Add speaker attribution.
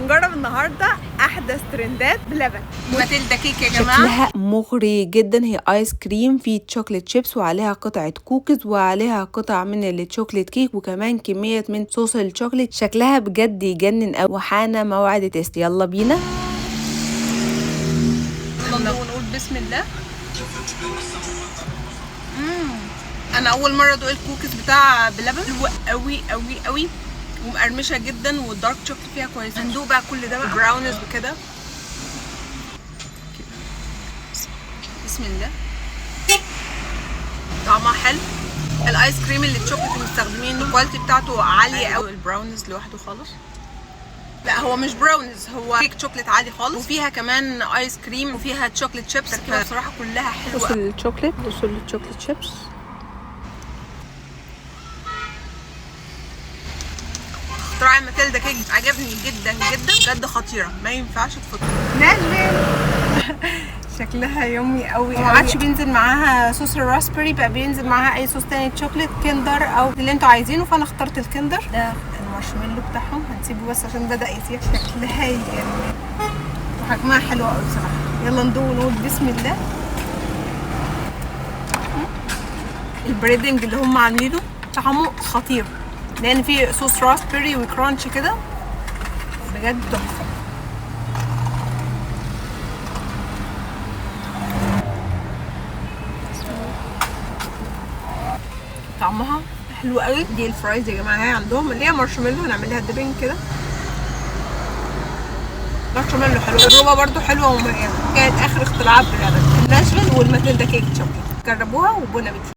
Speaker 1: هنجرب النهارده احدث ترندات بلبن.
Speaker 2: ماتيلدا كيك يا جماعة.
Speaker 3: شكلها مغري جدا، هي ايس كريم فيه chocolate chips وعليها قطعه كوكيز وعليها قطع من ال chocolate cake وكمان كمية من صوص الشوكليت. شكلها بجد يجنن قوي. وحان موعد taste، يلا بينا.
Speaker 2: يلا ونقول بسم الله. انا اول مرة ادوق الكوكيز بتاع بلبن، حلوة قوي قوي قوي ومقرمشه جدا، وال dark chocolate فيها كويس. هندوق بقى كل ده بقى براونيز بكده. بسم الله. طعمها حلو. الايس كريم اللي الشوكليت اللي مستخدمينه ال quality بتاعته عالية قوي. البراونيز لوحده خالص، لا هو مش براونيز، هو cake chocolate عادي خالص، وفيها كمان ايس كريم وفيها chocolate chips. التركيبة بصراحة كلها حلوة.
Speaker 3: بصوا الشوكليت، بصوا ال chocolate chips.
Speaker 2: اختراع الماتيلدا كيك عجبني جدا جدا بجد، خطيرة ما ينفعش تفوت.
Speaker 1: ناشفيل شكلها yummy قوي.
Speaker 2: ما عادش بينزل معاها صوص ال raspberry، بقى بينزل معاها اي صوص تاني، شوكليت كندر او اللي انتوا عايزينه، فانا اخترت الكندر. ده المارشميلو بتاعهم هنسيبه بس عشان بدا يسيح. شكلها يجنن وحجمها حلو قوي بصراحة. يلا ندوق ونقول بسم الله. ال breading اللي هم عاملينه طعمه خطير، لان فيه صوص raspberry و crunch كده، بجد تحفة. طعمها حلو قوي. دي ال fries يا جماعة هي عندهم اللي هي مارشميلو، هنعمل لها dipping كده. مارشميلو حلو، التجربة برده حلوة ومميزة. كانت اخر اختراعات بلبن الناشفيل والماتيلدا cake chocolate، جربوها و bon appétit.